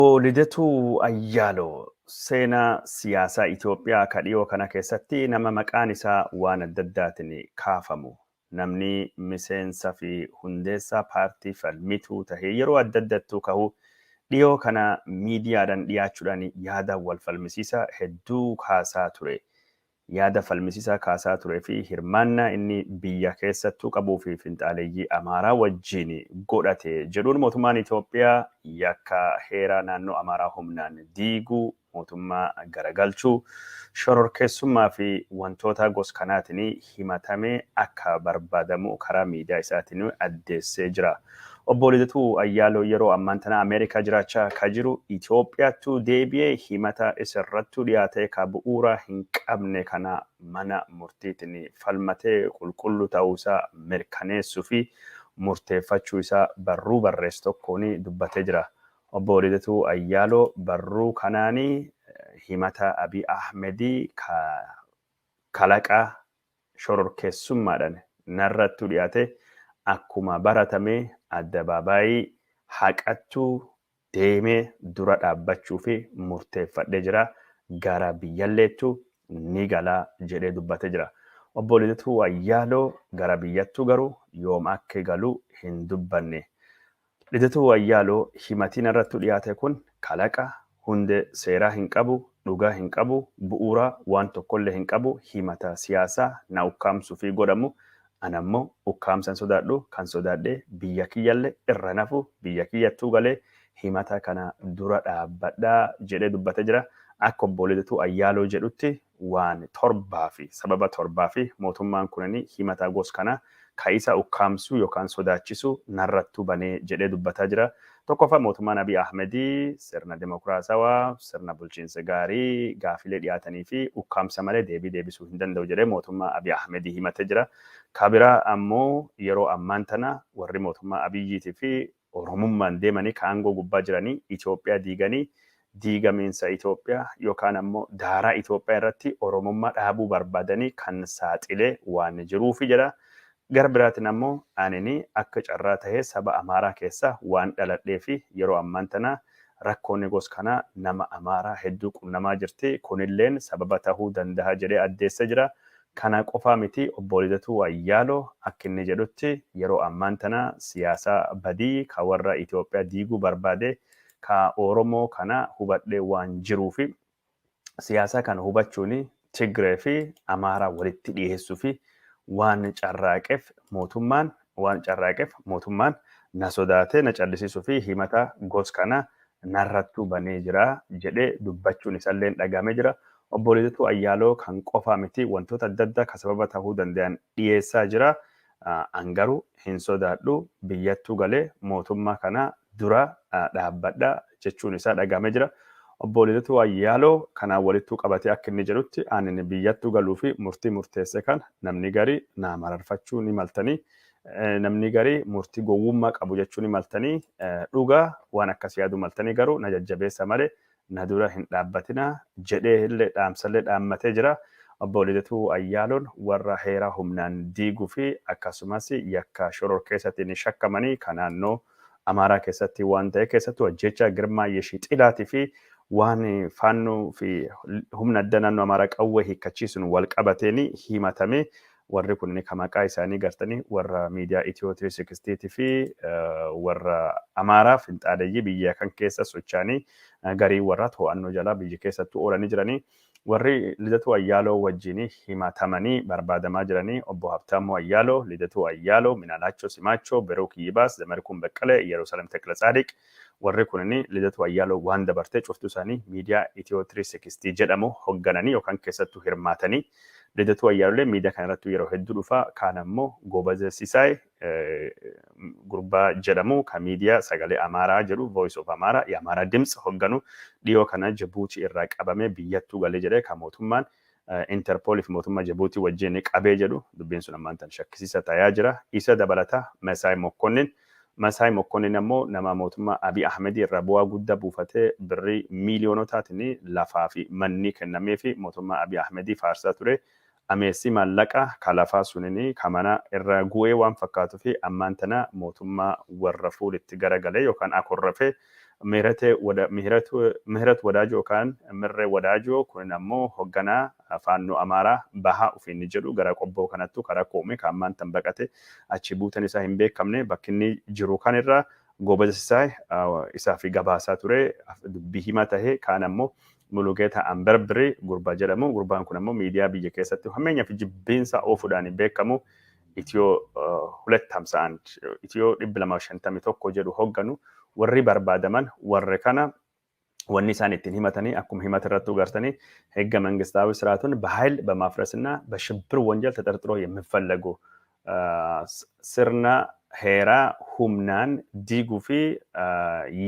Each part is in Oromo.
Obbo Lidatuu Ayyaaloo seenaa siyaasaa Itoophiyaa ka dhiyoo kana keessatti nama maqaan isaa waan adda addaatiin kaafamu. Namni miseensa fi hundeessaa paartii falmituu tahee yeroo adda addattuu kahu dhiyoo kana miidiyaadhaan dhiyaachuudhaan yaada wal falmisiisaa hedduu kaasaa ture. Yaada falmisiisaa kaasaa turee fi hirmaannaa inni biyya keessattuu qabuu fi finxaaleeyyii Amaaraa wajjin godhate jedhuun mootummaan Itoophiyaa yakka heera naannoo Amaaraa humnaan diiguu, mootummaa garagalchuu, shororkeessummaa fi wantoota gos kanaatiin himatamee akka barbaadamu karaa miidiyaa isaatiin addeessee jira. Obbo Lidatuu Ayyaaloo yeroo ammaan tana Ameerikaa jiraachaa ka jiru Itoophiyaattuu deebi'ee himata isarrattuu dhiyaate ka bu'uura hin qabne kana mana murtiitiin falmatee qulqulluu ta'uusaa mirkaneessuu fi murteeffachuu isaa barruu barreesse tokkoon dubbatee jira. Obbo Lidatuu Ayyaaloo barruu kanaan himata Abiy Ahmedii ka kalaqa shororkeessummaadhaan narrattuu dhiyaate akkuma baratame addabaabaayii haqattuu deemee dura dhaabbachuu fi murteeffadhee jira. Gara biyyalleettuu ni galaa jedhee dubbatee jira. Obbo Lidatuu Ayyaaloo gara biyyattuu garuu yoom akka galu hin dubbanne. Lidatuu Ayyaaloo himatiin irrattuu dhiyaate kun kalaqa, hundee seeraa hin qabu, dhugaa hin qabu, bu'uura waan tokkollee hin qabu, himata siyaasaa na ukkaamsuu fi godhamu. Ana immoo ukkaamsa hin sodaadhu, kan sodaadhee biyya kiyyallee irra nafu, biyya kiyyattuu galee himata kana dura dhaabbadhaa jedhee dubbatee jira. Akka obbo Lidatuu Ayyaaloo jedhutti waan torbaa fi sababa torbaa fi mootummaan kunini himata gos kana ka isa ukkaamsuu yookaan sodaachisuu narrattuu banee jedhee dubbataa jira. Tokkoffaa, mootummaan Abiy Ahmedii sirna dimokiraasawaa, sirna bulchiinsa gaarii gaafilee dhiyaatanii fi ukkaamsa malee deebii deebisuu hin danda'u jedhee mootummaa Abiy Ahmedii himatee jira. Ka biraa ammoo yeroo ammaan tana warri mootummaa Abiyyiitii fi Oromummaan deemanii ka aangoo gubbaa jiranii Itoophiyaa diiganii diigamiinsa Itoophiyaa yookaan ammoo daaraa Itoophiyaa irratti Oromummaa dhaabuu barbaadanii kan saaxilee waan jiruufi jedha. Gara biraatiin ammoo anini akka carraa tahee saba Amaaraa keessa waan dhaladhee fi yeroo ammaan tana rakkoonni gos kanaa nama Amaaraa hedduu qunnamaa jirti. Kunilleen sababa tahuu dandaha jedhee addeessee jira. Kana qofaa miti, obbo Lidatuu Ayyaaloo akka inni jedhutti yeroo ammaan tana siyaasa badii ka warra Itoophiyaa diiguu barbaade ka Oromoo kana hubadhee waan jiruufi siyaasa kana hubachuun Tigree fi Amaaraa walitti dhiyeessuu fi waan carraaqeef mootummaan waan carraaqeef mootummaan na sodaatee na callisiisuu fi himata gos kana narrattuu banee jira jedhee dubbachuun isalleen dhagahamee jira. Obbo Lidatuu Ayyaaloo kan qofaa miti, wantoota adda addaa ka sababa tahuu danda'an dhiyeessaa jira. An garuu hin sodaadhu, biyyattuu galee mootummaa kana dura dhaabbadha jechuun isaa dhagahamee jira. Obbo Lidatuu Ayyaaloo kanaan walittuu qabatee akka inni jedhutti ani biyyattuu galuu fi murtii murteesse kan namni garii naa mararfachuu ni maltanii, namni garii murtii gowwummaa qabu jechuu ni maltanii, dhugaa waan akkas yaaduu maltanii, garuu na jajjabeessa malee na dura hin dhaabbatina jedhee illee dhaamsallee dhaammatee jira. Obbo Lidatuu Ayyaaloon warra heeraa humnaan diiguu fi akkasumas yakka shororkeessaatiin shakkamanii kan naannoo Amaaraa keessatti waan ta'e, keessattuu ajjeechaa Girmaa Yeshixilaatii fi waan faannoo fi humna adda naannoo Amaaraa qawwee hiikkachiisuun wal qabateen himatame. Warri kun kan maqaa isaanii gartanii warra miidiyaa Itiyoo 360 fi warra Amaaraa finxaaleeyyii biyya kan keessa socho'anii garii warra to'annoo jalaa biyya keessattuu oolanii jiranii. Warri Lidatuu Ayyaaloo wajjin himatamanii barbaadamaa jiranii obbo Habtaamuu Ayyaaloo, Lidatuu Ayyaaloo, Minaalaachoo Simaachoo, Beruuk Yibaas, Zamarikuun Beqqalee, Yerusaalem Tekletsaadiq. Warri kunini Lidatuu Ayyaaloo waan dabartee cuftuu isaanii miidiyaa Itiyoo 360 jedhamu hooggananii yookaan keessattuu hirmaatanii. Lidatuu Ayyaaloolee miidiyaa kanarratti yeroo hedduu dhufa. Kaan ammoo Goobazee Sisaay gurbaa jedhamu ka miidiyaa sagalee Amaaraa jedhu, Voice of Amaaraa, የአማራ ድምፅ hogganu dhiyoo kana Jabuutii irraa qabamee biyyattuu galee jedhee ka mootummaan Interpoolii fi mootummaa Jabuutii wajjin qabee jedhu, dubbiin sun ammaan tan shakkisiisa tayaa jira. Isa dabalata Masaay Mokkonnin. Masaay Mokkonnin ammoo nama mootummaa Abiy Ahmedii irraa bu'aa guddaa buufatee birrii miiliyoonotaatiin lafaa fi manni kennamee fi mootummaa Abiy Ahmedii faarsaa ture. Ameessi maallaqa ka lafaa sunini ka mana irra gu'ee waan fakkaatuu fi ammaan tana mootummaa warra fuulitti garagalee yookaan akorrafee Mihirat Wadaajoo yookaan Mirree Wadaajoo kun ammoo hoogganaa Faannoo Amaaraa Bahaa ofiin jedhu gara Qobboo kanattu karaa koome kan ammaan tan baqate achi buutan isaa hin beekamne bakki inni jiru kanirra Goobaz Sisaay isaa fi gabaasaa ture, dubbii himaa tahee. Kaan ammoo Mulugeetaa Ambarbiri gurbaa jedhamu. Gurbaan kun ammoo miidiyaa biyya keessatti hammeenya fi jibbiinsa oofuudhaan beekamu, Itiyoo 251, Itiyoo 251 jedhu hoogganu. Warri barbaadaman warri kana. Wanni isaan ittiin himatanii akkuma himata irratti agartanii ህገ መንግስታዊ ስርዓቱን በኃይል በማፍረስና በሽብር ወንጀል ተጠርጥሮ የሚፈለጉ፣ sirna heeraa humnaan diiguu fi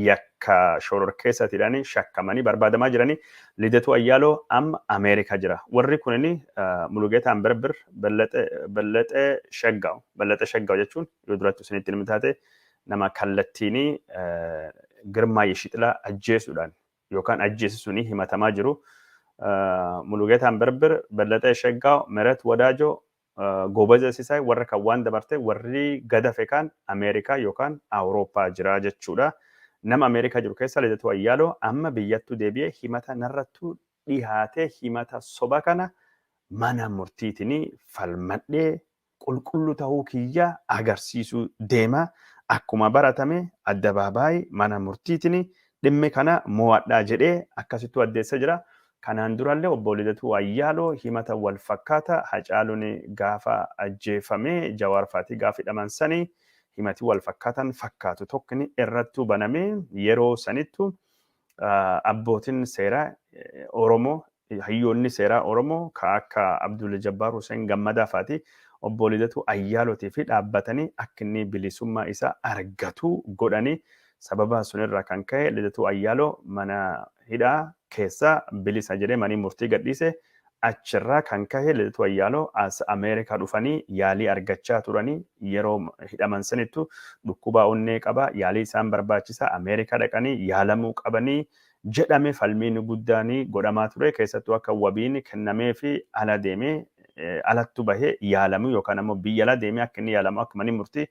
yakka shororkeessatiidhaan shakkamanii barbaadamaa jiranii. Lidatuu Ayyaaloo amma Ameerikaa jira. Warri kunini Mulugeetaa Ambarbir, Ballaxee Shaggaw. Ballaxee Shaggaw jechuun yoo duratti isinitti himuu taate nama kallattiinii Girmaa Yeshixilaa ajjeesuudhaan yookaan ajjeesisuun himatamaa jiru. Mulugeetaa Ambarbir, Ballaxee Shaggaw, Meret Wadaajoo, Gobaza Sisaay warra kan waan dabarte warri gadafe kan Ameerikaa yookaan Awurooppaa jira jechuudha. Nama Ameerikaa jiru keessa Lidatuu Ayyaaloo amma biyyattuu deebi'ee himata narrattuu dhihaatee himata soba kana mana murtiitiin falmadhee qulqulluu ta'uu kiyya agarsiisuu deema. Akkuma baratame addabaabaayii mana murtiitiin dhimmi kana mo'adhaa jedhee akkasittuu addeessa jira. Kanaan durallee obbo Lidatuu Ayyaaloo himata wal fakkaata Hacaaluun gaafa ajjeefamee Jawaar faatii gaafa hidhaman sanii himati wal fakkaatan fakkaatu tokkini irrattuu banamee yeroo sanittu abbootiin seeraa Oromoo, hayyoonni seeraa Oromoo ka akka Abdul Jabbaar Hussein Gammadaa faati obbo Lidatuu Ayyaalootii fi dhaabbatanii akka inni bilisummaa isaa argatu godhanii. Sababa sunirraa kan ka'e Lidatuu Ayyaaloo mana hidhaa keessa bilisa jedhee manii murtii gadhiise. Achirraa kan ka'e Lidatuu Ayyaaloo as Ameerikaa dhufanii yaalii argachaa turanii. Yeroo hidhaman sanittu dhukkuba onnee qaba, yaalii isaan barbaachisa, Ameerikaa dhaqanii yaalamuu qabanii jedhame. Falmiin guddaan godhamaa ture, keessattuu akka wabiin kennamee fi ala deemee alattu bahee yaalamu yookaan ammoo biyya ala deemee akka inni yaalamu akka manni murtii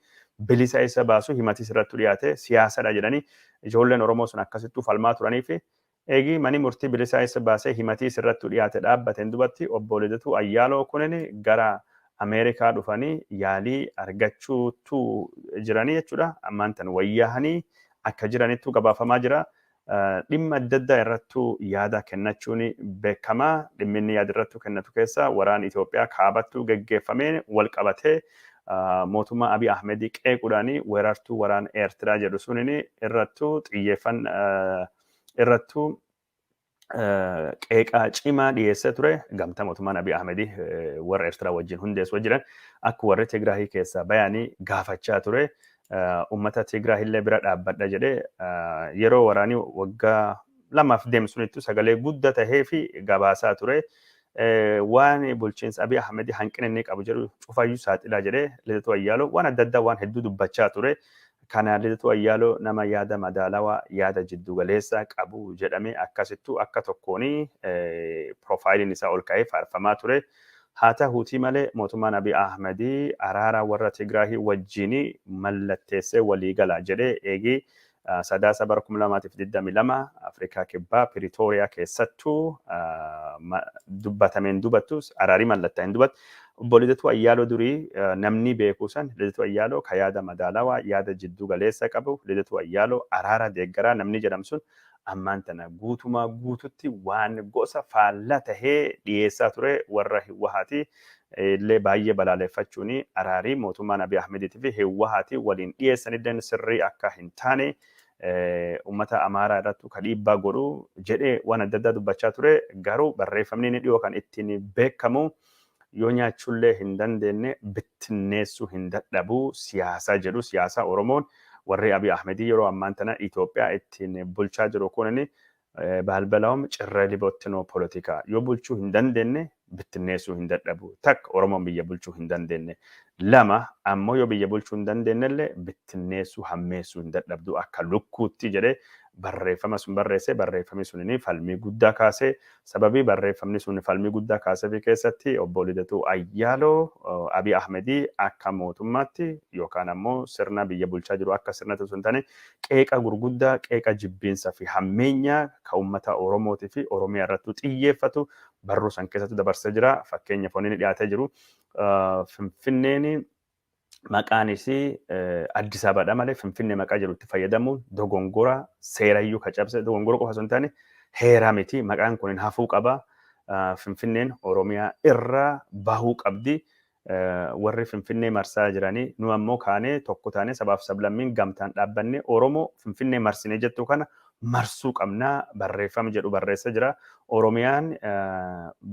bilisa isa baasu. Himatis irratti dhiyaate siyaasadha jedhanii ijoolleen Oromoo sun akkasittuu falmaa turanii fi eegi mani murtii bilisaa isa baasee himatii irratti dhiyaate dhaabbateen dubatti obbo Lidatuu Ayyaaloo kunin gara Ameerikaa dhufanii yaalii argachuutu jiranii jechuudha. Ammaan tan wayyaahanii akka jiranittu gabaafamaa jira. Dhimma adda addaa irrattuu yaada kennachuun beekamaa. Dhimmi inni yaada irrattuu kennatu keessa waraan Itoophiyaa kaabattuu geggeeffameen wal qabatee mootummaa Abiy Ahmedii qeequudhaan weerartuu waraan Eertiraa jedhu suniin irrattuu xiyyeeffan irrattuu qeeqaa cimaa dhiyeessee ture. Gamtaa mootummaan Abiy Ahmedii warra Eertiraa wajjin hundeessu jiran akka warri Tigraahii keessaa bayanii gaafachaa ture. Uummata Tigraahii illee bira dhaabbadha jedhee yeroo waraanii waggaa 2f deemu sunittu sagalee guddaa tahee fi gabaasaa ture. Waan bulchiinsa Abiy Ahmed hanqina inni qabu jedhu cufayyuu saaxilaa jedhee Lidatuu Ayyaaloo waan adda addaa waan hedduu dubbachaa ture. Kana Lidatuu Ayyaaloo nama yaada madaalawaa, yaada jiddugaleessa qabu jedhamee akkasittuu akka tokkoon piroofaayiliin isaa ol ka'ee faarfamaa ture. Haa ta'uutii malee mootummaan Abiy Ahmed araara warra Tigraahii wajjin mallatteessee walii gala jedhee eegii Sadaasa bara 2022 Afrikaa Kibbaa Piriitooriyaa keessattuu dubbatameen dubattus araarii mallattaa hin dubattu. Obbo Lidatuu Ayyaaloo durii namni beeku san, Lidatuu Ayyaaloo ka yaada madaalawaa, yaada jidduu galeessa qabu, Lidatuu Ayyaaloo araara deeggaraa namni jedhamu sun ammaan tana guutumaa guututti waan gosa faallaa tahee dhiyeessaa ture. Warra Hiwwahaati illee baay'ee balaaleffachuun araarii mootummaan Abiy Ahmediitii fi Hiwwahaati waliin dhiyeessan illee sirrii akka hin taane, uummata Amaaraa irratti ka dhiibbaa godhu jedhee waan adda addaa dubbachaa ture. Garuu barreeffamni inni dhiyoo kan ittiin beekamu "Yoo nyaachuullee hin dandeenye bittinneessuu hin dadhabu" siyaasaa jedhu. Siyaasa Oromoon warri Abiy Ahmedii yeroo ammaan tana Itoophiyaa ittiin bulchaa jiru kunini "ባልበላውም ጭሬ ሊቦትኖ ፖለቲካ", yoo bulchuu hin dandeenye bittinneessuu hin dadhabu. Takka, Oromoon biyya bulchuu hin dandeenye. Lama ammoo yoo biyya bulchuu hin dandeenyellee bittinneessuu hammeessuu hin dadhabdu akka lukkuutti jedhee. Barreeffama sun barreesse. Barreeffamni sun falmii guddaa kaase. Sababii barreeffamni sun falmii guddaa kaasee keessatti obbo Lidatuu Ayyaaloo Abiy Ahmedii akka mootummaatti yookaan ammoo sirna biyya bulchaa jiru akka sirna osoo hin taane, qeeqa gurguddaa, qeeqa jibbiinsa fi hammeenya ka uummata Oromootii fi Oromiyaa irratti xiyyeeffatu barruu san keessatti dabarsee jira. Fakkeenyaaf, wanni inni dhiyaatee jiru, Finfinneen maqaan isii Addis Ababaadha malee Finfinnee maqaa jedhu itti fayyadamuun dogongora seerayyuu ka cabse, dogongora qofa osoo hin taane heeraa miti, maqaan kun hafuu qaba. Finfinneen Oromiyaa irraa bahuu qabdi. Warri Finfinnee marsaa jiranii, nu ammoo kaanee tokko taanee sabaaf sablammiin gamtaan dhaabbanne Oromoo Finfinnee marsinee jettu kana marsuu qabnaa barreeffama jedhu barreessa jira. Oromiyaan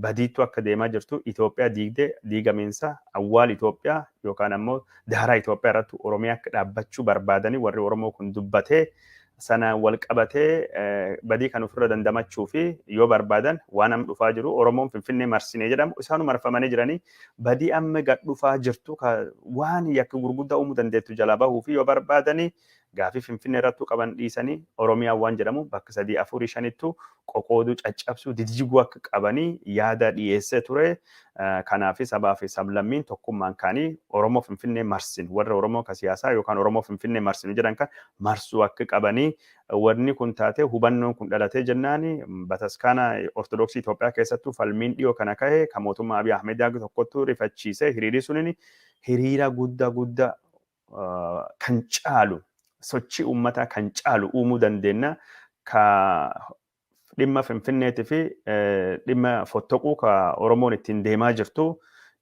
badiittu akka deemaa jirtu, Itoophiyaa diigdee diigamiinsa awwaal Itoophiyaa yookaan ammoo daaraa Itoophiyaa irratti Oromiyaa akka dhaabbachuu barbaadanii warri Oromoo kun dubbatee, sana wal qabatee badii kan ofirra dandamachuu fi yoo barbaadan waan amma dhufaa jiru, Oromoon Finfinnee marsinee jedhamu, isaanu marfamanii jiranii, badii amma gad dhufaa jirtu waan yakka gurguddaa uumuu dandeettu jalaa bahuu fi yoo barbaadanii gaafii Finfinnee irrattuu qaban dhiisanii Oromiyaa waan jedhamu bakka sadii, afurii, shanittu qoqooduu, caccabsuu, diddiguu akka qabanii yaada dhiyeessee ture. Kanaaf sabaa fi sablammiin tokkummaan kaanii Oromoo Finfinnee marsin, warra Oromoo ka siyaasaa yookaan Oromoo Finfinnee marsinu jedhan kan marsuu akka qabanii. Wanni kun taatee, hubannoon kun dhalatee jennaani, bataskaana Ortodoksii Itoophiyaa keessattuu falmiin dhiyoo kana kahe kan mootummaa Abiy Ahmed tokkottuu rifachiisee, hiriirii sunin hiriira guddaa guddaa kan caalu, sochii uummataa kan caalu uumuu dandeenya. Ka dhimma Finfinneetii fi dhimma fottoquu ka Oromoon ittiin deemaa jirtu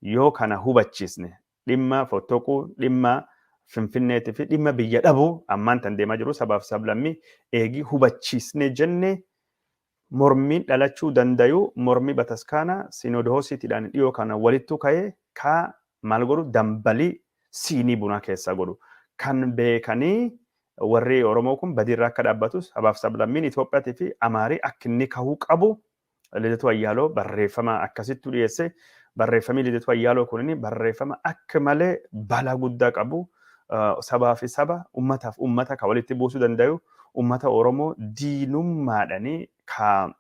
yoo kana hubachiisne, dhimma fottoquu, dhimma Finfinneetii fi dhimma biyya dhabuu ammaan tan deemaa jiru sabaaf sablammii eegii hubachiisne jenne, mormiin dhalachuu dandayu, mormii bataskaana sinodoosiitiidhaan dhiyoo kana walittu ka'ee ka maal godhu, dambalii siinii bunaa keessaa godhu kan beekanii, warri Oromoo kun badiirraa akka dhaabbatu, sabaaf sablammiin Itoophiyaatii fi Amaarii akka inni kahuu qabu Lidatuu Ayyaaloo barreeffama akkasittu dhiyeesse. Barreeffamni Lidatuu Ayyaaloo kun barreeffama akka malee balaa guddaa qabu, sabaa fi saba, ummataaf ummata ka walitti buusuu danda'u, ummata Oromoo diinummaadhanii ka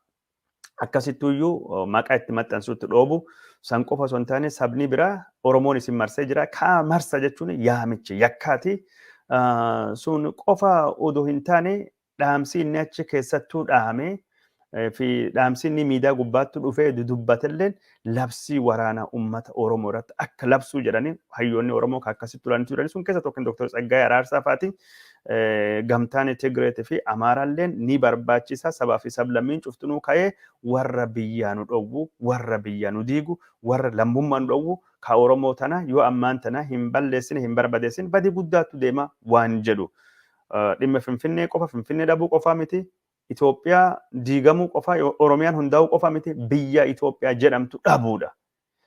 akkasittuyyuu maqaa itti maxxansuutti dhoobu. San qofa osoo hin taane, sabni biraa Oromoon isin marsee jira kaa marsa jechuun yaamicha yakkaati. Sun qofa odoo hin taane, dhaamsi inni achi keessattuu dhaame fi dhaamsi inni miidiyaa gubbaatti dhufee dudubbatelleen labsii waraanaa uummata Oromoo irratti akka labsuu jedhanii hayyoonni Oromoo kan akkasitti turanitu jiranii. Sun keessa tokko Dr. Tsaggaayee Araarsaa faati. Gamtaan Tigreetii fi Amaaraalleen ni barbaachisa, sabaa fi sablammiin cuftunuu ka'ee warra biyyaa nu dhowwu, warra biyya nu diigu, warra lammummaa nu dhowwu ka Oromoo tana yoo ammaan tana hin balleessine, hin barbadeessine, badii guddaatu deema waan jedhu. Dhimma Finfinnee qofa, Finfinnee dhabuu qofaa miti. Itoophiyaa diigamuu qofa, Oromiyaan hundaa'uu qofa miti, biyya Itoophiyaa jedhamtu dhabuudha.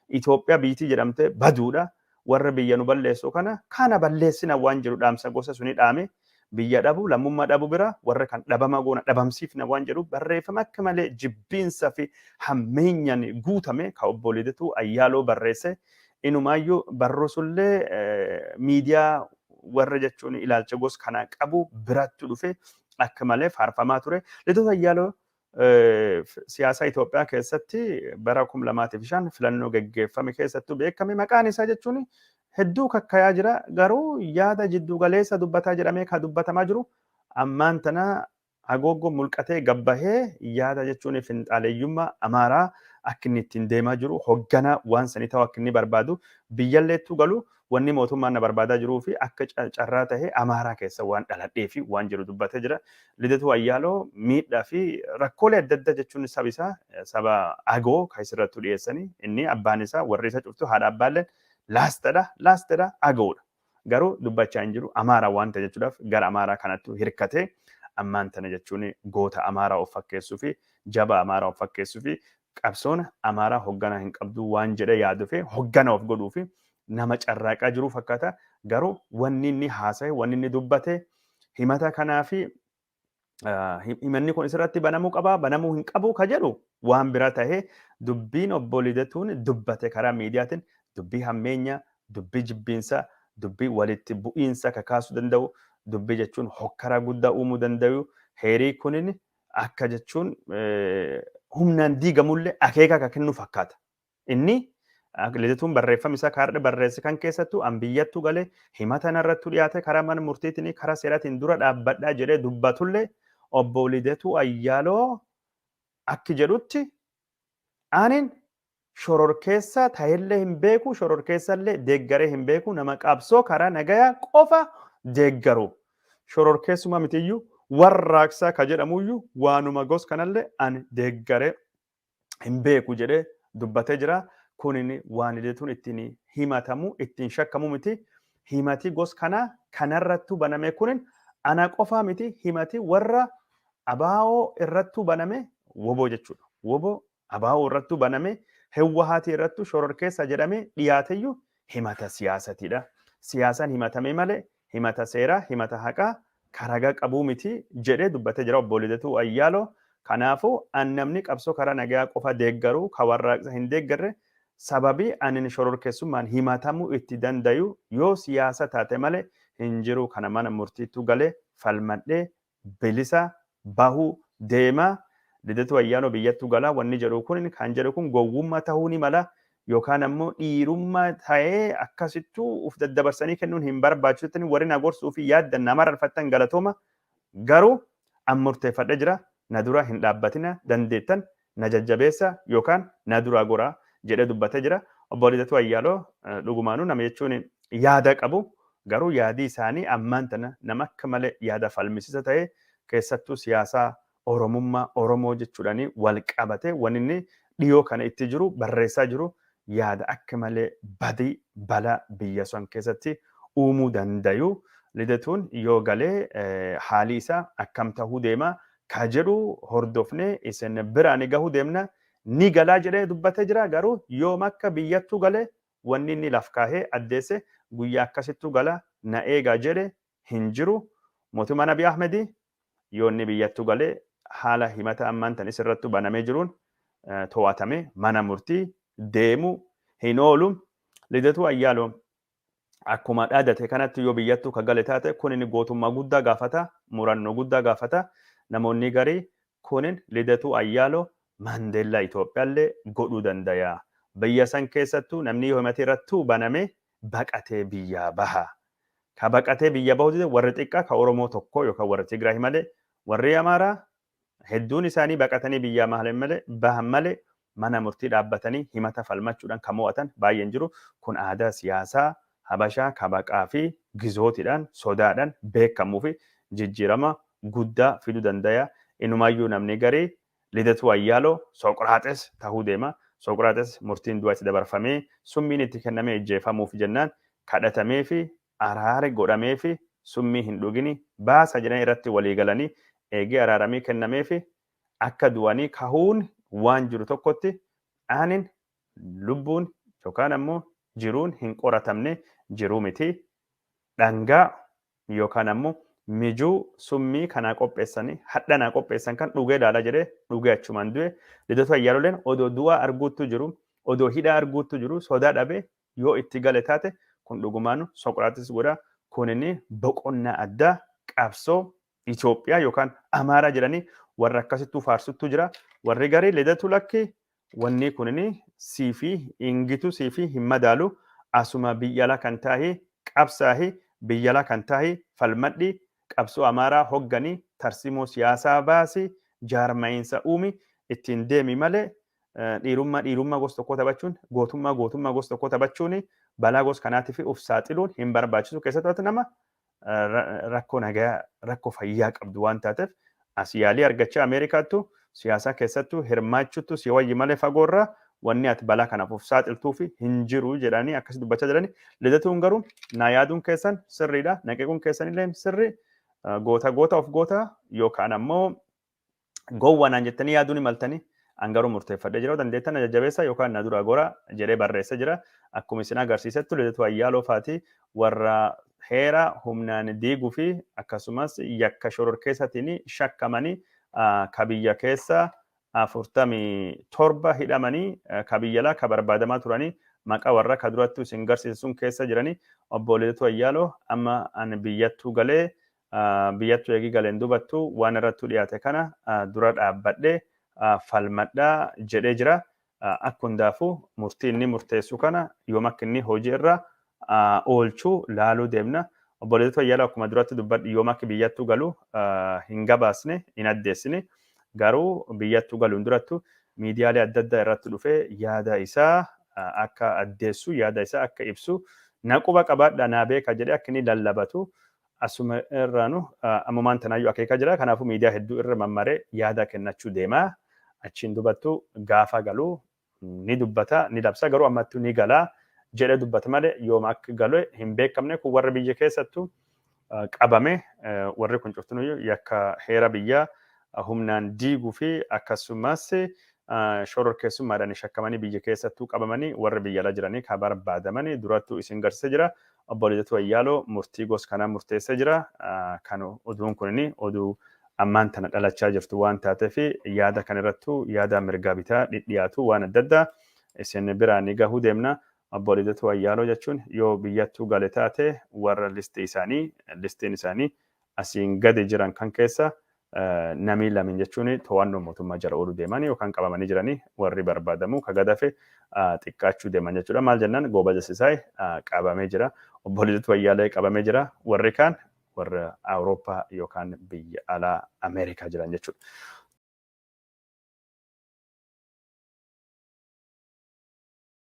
Itoophiyaa biyyittii jedhamte baduudha. Warra biyya nu balleessu kana balleessina waan jedhu dhaamsa gosa suni dhaame. Biyya dhabu, lammummaa dhabu bira warra kan dhabama goona, dhabamsiifna waan jedhu barreeffama akka malee jibbiinsa fi hammeenyaan guutame ka obbo Lidatuu Ayyaaloo barreesse. Inumaayyuu barruu sullee miidiyaa warra jechuun ilaalcha gosa kanaa qabu biratti dhufe akka malee faarfamaa ture. Lidatuu Ayyaaloo siyaasa Itoophiyaa keessatti bara 2005 filannoo geggeeffame keessattuu beekame. Maqaan isaa jechuun hedduu kakkayaa jira, garuu yaada jiddu galeessa dubbataa jedhamee kan dubbatamaa jiru ammaan tana hagooggo mulqatee gabbahee yaada jechuun finxaaleeyyummaa Amaaraa akka inni ittiin deemaa jiru, hoggana waan sanii ta'u akka inni barbaadu, biyyalleettuu galu wanni mootummaan na barbaadaa jiruu fi akka carraa ta'e Amaaraa keessa waan dhaladhee fi waan jiru dubbatee jira. Lidatuu Ayyaaloo miidhaa fi rakkoolee adda addaa jechuun saba isaa, saba Agoo kan isirrattuu dhiyeessanii, inni abbaan isaa, warri isa cuftu, haadha abbaalleen laastadha, laastadha, Agoodha. Garuu dubbachaa hin jiru, Amaaraa waan ta'e jechuudhaaf gara Amaaraa kanattu hirkatee ammaan tana jechuun goota Amaaraa of fakkeessuu fi jaba Amaaraa of fakkeessuu fi qabsoon Amaaraa hoogganaa hin qabdu waan jedhee yaaduu fi hoggana of godhuu fi nama carraaqaa jiru fakkaata. Garuu wanni inni haasa'e, wanni inni dubbate, himata kanaa fi himanni kun isirratti banamuu qabaa, banamuu hin qabu ka jedhu waan bira tahee, dubbiin obbo Lidatuun dubbate karaa miidiyaatiin dubbii hammeenya, dubbii jibbiinsa, dubbii walitti bu'iinsa kakaasuu danda'u, dubbii jechuun hokkaraa guddaa uumuu danda'u, Heerii kunin akka jechuun humnaan diigamullee akeeka akka kennu fakkaata. Inni Lidatuun barreeffama isaa kaardha barreesse kan keessattuu an biyyattuu galee himata narrattuu dhiyaate karaa mana murtiitiin karaa seeraatiin dura dhaabbadhaa jedhee dubbatullee, obbo Lidatuu Ayyaaloo akki jedhutti anin shororkeessaa ta'ellee hin beeku, shororkeessallee deeggaree hin beeku, nama qabsoo karaa nagayaa qofa deeggaru. Shororkeessuma mitiyyuu, warraaqsaa ka jedhamuyyuu waanuma gos kanallee ani deeggaree hin beeku jedhee dubbatee jira. Kunin waan Lidatuun ittiin himatamu, ittiin shakkamu miti. Himati gos kanaa kanarrattuu baname kunin ana qofaa miti, himati warra abaa'oo irrattuu baname, woboo jechuudha. Woboo abaa'oo irrattuu baname, Hewwahaatii irrattuu shororkeessa jedhamee dhiyaateyyuu himata siyaasatiidha. Siyaasaan himatame malee himata seeraa, himata haqaa karaga qabuu miti jedhee dubbatee jira obbo Lidatuu Ayyaaloo. Kanaafuu an namni qabsoo karaa nagayaa qofa deeggaru, ka warraaqsa hin deeggarre, sababii anin shororkeessummaan himatamuu itti dandayu yoo siyaasa taate malee hin jiru. Kana mana murtiittuu galee falmadhee bilisa bahuu deema. Lidatuu Ayyaanoo biyyattuu galaa wanni jedhu kun, kan jedhu kun gowwummaa tahuu ni mala, yookaan ammoo dhiirummaa ta'ee akkasittuu uf daddabarsanii kennuun hin barbaachisu warri na gorsuu fi yaaddan nama rarfattan galatooma. Garuu an murteeffadhe jira, na dura hin dhaabbatina, dandeettan na jajjabeessa yookaan na dura gora jedhee dubbatee jira. Obbo Lidatuu Ayyaaloo dhugumaanuu nama jechuun yaada qabu, garuu yaadii isaanii ammaan tana nama akka malee yaada falmisisa ta'e, keessattuu siyaasaa Oromummaa Oromoo jechuudhaan wal qabate wanni inni dhiyoo kana itti jiru barreessaa jiru yaada akka malee badii balaa biyya san keessatti uumuu dandayu. Lidatuun yoo galee haalii isaa akkam tahuu deema ka jedhu hordofnee isin biraan gahuu deemna. Ni galaa jedhee dubbatee jira, garuu yoom akka biyyattuu galee wanni inni laf kaahee addeesse guyyaa akkasittuu gala na eegaa jedhe hin jiru. Mootummaan Abiy Ahmedi yoo inni biyyattuu galee haala himata ammaan tan isirrattuu banamee jiruun to'atame mana murtii deemu hin oolu. Lidatuu Ayyaaloo akkuma dhaadate kanatti yoo biyyattuu ka gale taate, kunin gootummaa guddaa gaafata, murannoo guddaa gaafata. Namoonni garii kunin Lidatuu Ayyaaloo Maandeellaa Itoophiyaallee godhuu dandaya. Biyya san keessattuu namni yoo himati irrattuu baname baqatee biyyaa baha. Ka baqatee biyya bahu dide warri xiqqaa ka Oromoo tokko yookaan warri Tigraay malee, warri Amaaraa hedduun isaanii baqatanii biyyaa malee bahan malee mana murtii dhaabbatanii himata falmachuudhaan kan mo'atan baay'een jiru. Kun aadaa siyaasaa Habashaa ka baqaa fi gizootiidhaan sodaadhaan beekamuu fi jijjiirama guddaa fiduu dandaya. Inumaayyuu namni garii Lidatuu Ayyaaloo Soqraaxes tahuu deema. Soqraaxes murtiin du'a itti dabarfamee summiin itti kennamee ijjeefamuuf jennaan kadhatamee fi araari godhamee fi summii hin dhugini baasa jedhanii irratti walii galanii eegee araaramii kennamee fi akka du'anii kahuun waan jiru tokkotti, anin lubbuun yookaan ammoo jiruun hin qoratamne jiruu miti. Dhangaa yookaan ammoo mijuu summii kanaa qopheessanii hadha naa qopheessan kan dhugee ilaalaa jedhee dhugee achumaan du'e. Lidatu Ayyaaloleen odoo du'aa arguuttu jiru, odoo hidhaa arguuttu jiru, sodaa dhabee yoo itti gale taate, kun dhugumaanu Soqraatis godha. Kunini boqonnaa addaa qabsoo Itoophiyaa yookaan Amaaraa jedhanii warra akkasittuu faarsuttu jira. Warri garii Lidatu lakki, wanni kunini siifi hingitu, siifi hin madaalu, asuma biyya alaa kan taahi qabsaahi, biyya alaa kan taahi falmadhi, qabsoo Amaaraa hoggani, tarsimoo siyaasaa baasi, jaarmayiinsa uumi, ittiin deemi malee dhiirummaa dhiirummaa gosa tokkoo taphachuun, gootummaa gootummaa gosa tokkoo taphachuun, balaa gosa kanaatiif uf saaxiluun hin barbaachisu. Keessattuu nama rakkoo nagaa, rakkoo fayyaa qabdu waan taateef, as yaalii argachaa Ameerikaattu siyaasaa keessattuu hirmaachuttu si wayyi malee fagoorraa wanni ati balaa kanaaf of saaxiltuufi hin jiru jedhanii akkasi dubbachaa jirani. Lidatuun garuu naa yaaduun keessan sirriidha. Naqequun keessan illee sirri. Goota goota of goota yookaan ammoo gowwa naan jettanii yaaduu ni maltanii. An garuu murteeffadhee jira, dandeettan na jajjabeessa yookaan na dura gora jedhee barreessee jira. Akkuma isin agarsiisettu Lidatu Ayyaaloo faati warra heera humnaan diiguu fi akkasumas yakka shororkeessatiin shakkamanii ka biyya keessa 47 hidhamanii, ka biyya alaa ka barbaadamaa turanii, maqaa warra ka durattuu isin garsiise sun keessa jiranii. Obbo Lidatu Ayyaaloo amma an biyyattuu galee Biyyattuu eegii galeen dubattu waan irrattuu dhiyaate kana dura dhaabbadhee falmadhaa jedhee jira. Akka hundaafuu murtii inni murteessu kana yoom akka inni hojii irra oolchuu laaluu deemna. Obbo Lidatuu Ayyaaloo akkuma duratti dubbadhu yoom akka biyyattuu galu hin gabaasne, hin addeessine. Garuu biyyattuu galuun durattu miidiyaalee adda addaa irratti dhufee yaada isaa akka addeessu, yaada isaa akka ibsu, na quba qabaadha, naa beeka jedhee akka inni lallabatu asuma irraanu ammumaan tanaayyuu akeekaa jira. Kanaafuu miidiyaa hedduu irra mammaree yaada kennachuu deema. Achiin dubattu gaafa galu ni dubbata, ni labsa. Garuu ammattuu ni galaa jedhee dubbata malee yooma akka galu hin beekamne. Kun warra biyya keessattuu qabame, warri kun cuftinuyyuu yakka heera biyyaa humnaan diiguu fi akkasumas shororkeessummaadhaan shakkamanii biyya keessattuu qabamanii warra biyya ala jiranii kan barbaadamanii durattuu isin garsiisee jira. Obbo Lidatuu Ayyaaloo murtii gosa kanaa murteessee jira. Kan oduun kun oduu ammaan tana dhalachaa jirtu waan taateef yaada kan irrattuu yaada mirgaa bitaa dhidhiyaatu waan adda addaa isin biraan ni gahuu deemna. Obbo Lidatuu Ayyaaloo jechuun yoo biyyattuu gale taate warra listii isaanii, listiin isaanii asiin gadi jiran kan keessa namii lamin jechuun to'annoo mootummaa jala ooluu deemanii yookaan qabamanii jiranii warri barbaadamu ka gadafe xiqqaachuu deeman jechuudha. Maal jennaan, Goobaza Sisaay qabamee jira. Obbo Lidatuu Ayyaalee qabamee jira. Warri kaan warra Awurooppaa yookaan biyya alaa Ameerikaa jiran jechuudha.